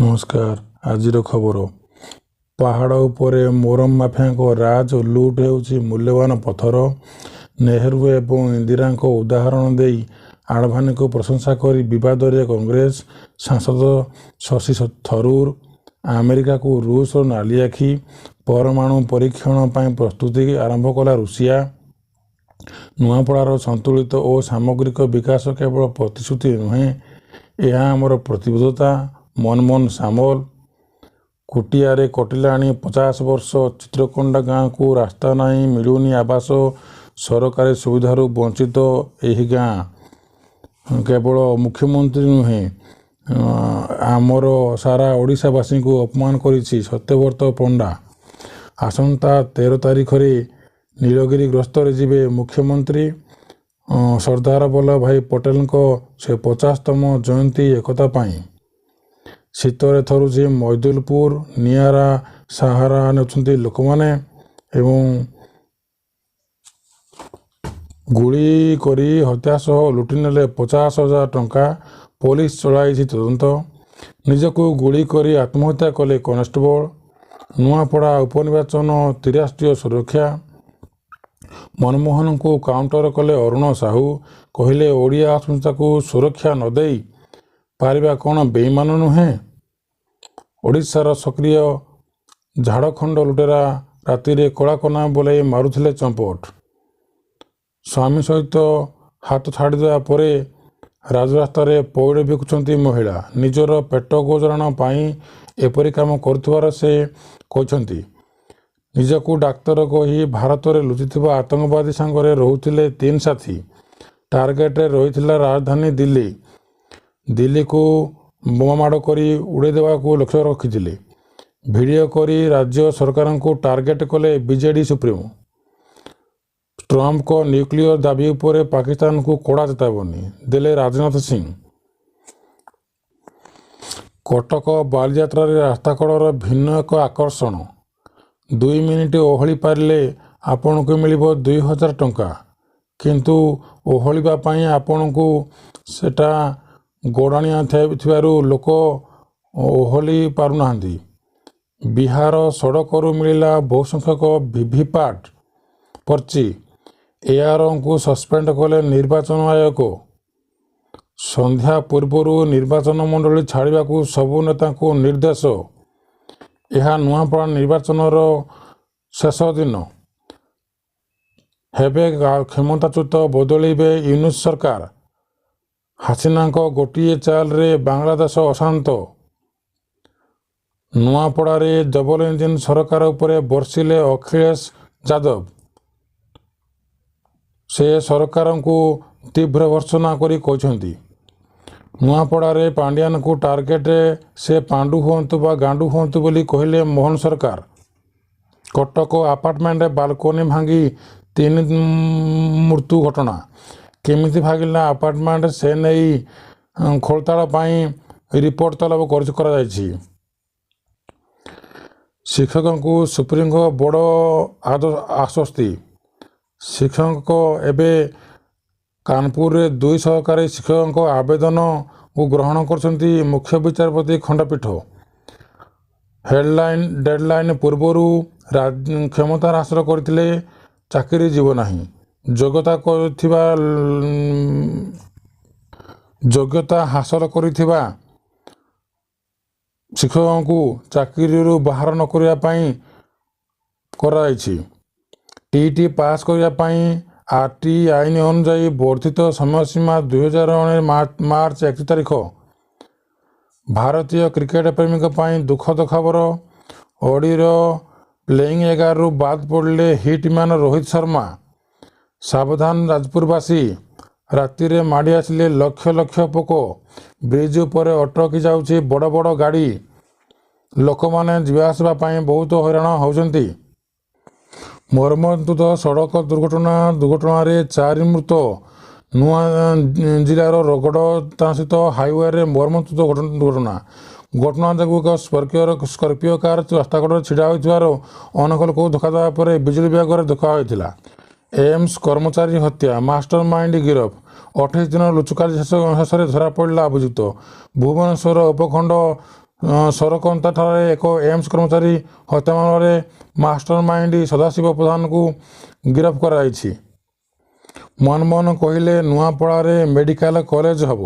ନମସ୍କାର। ଆଜିର ଖବର, ପାହାଡ଼ ଉପରେ ମୋରମ ମାଫିଆଙ୍କ ରାଜ, ଲୁଟ୍ ହେଉଛି ମୂଲ୍ୟବାନ ପଥର। ନେହେରୁ ଏବଂ ଇନ୍ଦିରାଙ୍କ ଉଦାହରଣ ଦେଇ ଆଡଭାନୀଙ୍କୁ ପ୍ରଶଂସା କରି ବିବାଦରେ କଂଗ୍ରେସ ସାଂସଦ ଶଶି ଥରୁର। ଆମେରିକାକୁ ରୁଷର ନାଲିଆଖି, ପରମାଣୁ ପରୀକ୍ଷଣ ପାଇଁ ପ୍ରସ୍ତୁତି ଆରମ୍ଭ କଲା ରୁଷିଆ। ନୂଆପଡ଼ାର ସନ୍ତୁଳିତ ଓ ସାମଗ୍ରିକ ବିକାଶ କେବଳ ପ୍ରତିଶ୍ରୁତି ନୁହେଁ, ଏହା ଆମର ପ୍ରତିବଦ୍ଧତା, ମନମୋହନ ସାମଲ। କୋଟିଆରେ କଟିଲାଣି 50 ବର୍ଷ, ଚିତ୍ରକୋଣ୍ଡା ଗାଁକୁ ରାସ୍ତା ନାହିଁ, ମିଳୁନି ଆବାସ, ସରକାରୀ ସୁବିଧାରୁ ବଞ୍ଚିତ ଏହି ଗାଁ। କେବଳ ମୁଖ୍ୟମନ୍ତ୍ରୀ ନୁହେଁ, ଆମର ସାରା ଓଡ଼ିଶାବାସୀଙ୍କୁ ଅପମାନ କରିଛି, ସତ୍ୟବ୍ରତ ପଣ୍ଡା। ଆସନ୍ତା 13 ତାରିଖରେ ନୀଳଗିରି ଗସ୍ତରେ ଯିବେ ମୁଖ୍ୟମନ୍ତ୍ରୀ। ସର୍ଦ୍ଦାର ବଲ୍ଲଭ ଭାଇ ପଟେଲଙ୍କ 150ତମ ଜୟନ୍ତୀ ଏକତା ପାଇଁ। ଶୀତରେ ଥରୁଛି ମୈଦୁଲପୁର, ନିଆରା ସାହାରା ନେଉଛନ୍ତି ଲୋକମାନେ। ଏବଂ ଗୁଳି କରି ହତ୍ୟା ସହ ଲୁଟିନେଲେ 50,000 ଟଙ୍କା, ପୋଲିସ ଚଳାଇଛି ତଦନ୍ତ। ନିଜକୁ ଗୁଳି କରି ଆତ୍ମହତ୍ୟା କଲେ କନେଷ୍ଟବଳ। ନୂଆପଡ଼ା ଉପନିର୍ବାଚନ ତ୍ରିରାଷ୍ଟ୍ରୀୟ ସୁରକ୍ଷା। ମନମୋହନଙ୍କୁ କାଉଣ୍ଟର କଲେ ଅରୁଣ ସାହୁ, କହିଲେ ଓଡ଼ିଆ ଅସ୍ମିତାକୁ ସୁରକ୍ଷା ନ ଦେଇ ପାରିବା କ'ଣ ବେଇମାନ ନୁହେଁ? ଓଡ଼ିଶାର ସକ୍ରିୟ ଝାଡ଼ଖଣ୍ଡ ଲୁଟେରା ରାତିରେ କଳାକନା ବୁଲାଇ ମାରୁଥିଲେ ଚମ୍ପଟ। ସ୍ୱାମୀ ସହିତ ହାତ ଛାଡ଼ିଦେବା ପରେ ରାଜରାସ୍ତାରେ ପଇଡ଼ ବିକୁଛନ୍ତି ମହିଳା। ନିଜର ପେଟ ଗୁଜରାଣ ପାଇଁ ଏପରି କାମ କରୁଥିବାର ସେ କହିଛନ୍ତି। ନିଜକୁ ଡାକ୍ତର କହି ଭାରତରେ ଲୁଚିଥିବା ଆତଙ୍କବାଦୀ ସାଙ୍ଗରେ ରହୁଥିଲେ ତିନି ସାଥୀ। ଟାର୍ଗେଟରେ ରହିଥିଲା ରାଜଧାନୀ ଦିଲ୍ଲୀ। ଦିଲ୍ଲୀକୁ ବୋମାମାଡ଼ କରି ଉଡ଼ାଇ ଦେବାକୁ ଲକ୍ଷ୍ୟ ରଖିଥିଲେ। ଭିଡ଼ିଓ କରି ରାଜ୍ୟ ସରକାରଙ୍କୁ ଟାର୍ଗେଟ କଲେ ବିଜେଡି ସୁପ୍ରିମୋ। ଟ୍ରମ୍ପଙ୍କ ନ୍ୟୁକ୍ଲିୟର ଦାବି ଉପରେ ପାକିସ୍ତାନକୁ କଡ଼ା ଚେତାବନୀ ଦେଲେ ରାଜନାଥ ସିଂ। କଟକ ବାଲିଯାତ୍ରାରେ ରାସ୍ତାକଡ଼ର ଭିନ୍ନ ଏକ ଆକର୍ଷଣ। 2 ମିନିଟ୍ ଓହଳି ପାରିଲେ ଆପଣଙ୍କୁ ମିଳିବ 2000 ଟଙ୍କା। କିନ୍ତୁ ଓହଳିବା ପାଇଁ ଆପଣଙ୍କୁ ସେଟା ଗଡ଼ାଣିଆ ଥିବାରୁ ଲୋକ ଓହଳି ପାରୁନାହାନ୍ତି। ବିହାର ସଡ଼କରୁ ମିଳିଲା ବହୁସଂଖ୍ୟକ ଭିଭିପାଟ୍ ପର୍ଚି। ଏଆର୍ଓଙ୍କୁ ସସ୍ପେଣ୍ଡ କଲେ ନିର୍ବାଚନ ଆୟୋଗ। ସନ୍ଧ୍ୟା ପୂର୍ବରୁ ନିର୍ବାଚନମଣ୍ଡଳୀ ଛାଡ଼ିବାକୁ ସବୁ ନେତାଙ୍କୁ ନିର୍ଦ୍ଦେଶ। ଏହା ନୂଆପଡ଼ା ନିର୍ବାଚନର ଶେଷ ଦିନ। ହେବେ କ୍ଷମତାଚ୍ୟୁତ, ବଦଳିବେ ୟୁନୁସ ସରକାର। ହାସିନାଙ୍କ ଗୋଟିଏ ଚାଲରେ ବାଂଲାଦେଶ ଅଶାନ୍ତ। ନୂଆପଡ଼ାରେ ଡବଲ ଇଞ୍ଜିନ ସରକାର ଉପରେ ବର୍ଷିଲେ ଅଖିଳେଶ ଯାଦବ। ସେ ସରକାରଙ୍କୁ ତୀବ୍ର ଭର୍ତ୍ସନା କରି କହିଛନ୍ତି, ନୂଆପଡ଼ାରେ ପାଣ୍ଡିଆନଙ୍କୁ ଟାର୍ଗେଟ, ସେ ପାଣ୍ଡୁ ହୁଅନ୍ତୁ ବା ଗାଣ୍ଡୁ ହୁଅନ୍ତୁ ବୋଲି କହିଲେ ମୋହନ ସରକାର। କଟକ ଆପାର୍ଟମେଣ୍ଟ ବାଲକୋନି ଭାଙ୍ଗି ତିନି ମୃତ୍ୟୁ ଘଟଣା। କେମିତି ଭାଙ୍ଗିଲା ଆପାର୍ଟମେଣ୍ଟ ସେ ନେଇ ଖୋଳତାଡ଼ ପାଇଁ ରିପୋର୍ଟ ତଲବ କରାଯାଇଛି। ଶିକ୍ଷକଙ୍କୁ ସୁପ୍ରିମଙ୍କ ବଡ଼ ଆଶ୍ୱସ୍ତି। ଶିକ୍ଷକଙ୍କ ଏବେ କାନପୁରରେ ଦୁଇ ସହକାରୀ ଶିକ୍ଷକଙ୍କ ଆବେଦନକୁ ଗ୍ରହଣ କରିଛନ୍ତି ମୁଖ୍ୟ ବିଚାରପତି ଖଣ୍ଡପୀଠ। ହେଡ଼ଲାଇନ୍ ଡେଡ଼ଲାଇନ୍ ପୂର୍ବରୁ କ୍ଷମତା ହ୍ରାସ କରିଥିଲେ ଚାକିରି ଯିବ ନାହିଁ। ଯୋଗ୍ୟତା କରିଥିବା ଯୋଗ୍ୟତା ହାସଲ କରିଥିବା ଶିକ୍ଷକଙ୍କୁ ଚାକିରିରୁ ବାହାର ନ କରିବା ପାଇଁ କରାଯାଇଛି। ଟିଇଟି ପାସ୍ କରିବା ପାଇଁ ଆର୍ଟିଇ ଆଇନ ଅନୁଯାୟୀ ବର୍ଦ୍ଧିତ ସମୟସୀମା 2019 ମାର୍ଚ୍ଚ 31 ତାରିଖ। ଭାରତୀୟ କ୍ରିକେଟ ପ୍ରେମୀଙ୍କ ପାଇଁ ଦୁଃଖଦ ଖବର। ଅଡ଼ିର ପ୍ଲେଇଂ 11ରୁ ବାଦ୍ ପଡ଼ିଲେ ହିଟମ୍ୟାନ୍ ରୋହିତ ଶର୍ମା। ସାବଧାନ ଯାଜପୁରବାସୀ, ରାତିରେ ମାଡ଼ି ଆସିଲେ ଲକ୍ଷ ଲକ୍ଷ ପୋକ। ବ୍ରିଜ୍ ଉପରେ ଅଟକି ଯାଉଛି ବଡ଼ ବଡ଼ ଗାଡ଼ି। ଲୋକମାନେ ଯିବା ଆସିବା ପାଇଁ ବହୁତ ହଇରାଣ ହେଉଛନ୍ତି। ମର୍ମନ୍ତୁଦ ସଡ଼କ ଦୁର୍ଘଟଣାରେ ଚାରି ମୃତ। ନୂଆ ଜିଲ୍ଲାର ରଗଡ଼ ସ୍ଥିତ ହାଇୱେରେ ମର୍ମନ୍ତୁଦ ଦୁର୍ଘଟଣା। ଘଟଣା ଯୋଗୁଁ ଏକ ସ୍କର୍ପିଓ କାର୍ ରାସ୍ତାକଡ଼ରେ ଛିଡ଼ା ହୋଇଥିବାରୁ ଅନେକ ଲୋକଙ୍କୁ ଧକ୍କା ଦେବା ପରେ ବିଜୁଳି ବେଗରେ ଧକ୍କା ହୋଇଥିଲା। ଏମ୍ସ କର୍ମଚାରୀ ହତ୍ୟା ମାଷ୍ଟର ମାଇଣ୍ଡ ଗିରଫ। 28 ଦିନ ଲୁଚକାଳି ଶେଷରେ ଧରାପଡ଼ିଲା ଅଭିଯୁକ୍ତ। ଭୁବନେଶ୍ୱର ଉପଖଣ୍ଡ ସରକନ୍ତାଠାରେ ଏକ ଏମ୍ସ କର୍ମଚାରୀ ହତ୍ୟା ମାମଲାରେ ମାଷ୍ଟର ମାଇଣ୍ଡ ସଦାଶିବ ପ୍ରଧାନଙ୍କୁ ଗିରଫ କରାଯାଇଛି। ମନମୋହନ କହିଲେ, ନୂଆପଡ଼ାରେ ମେଡ଼ିକାଲ କଲେଜ ହେବ।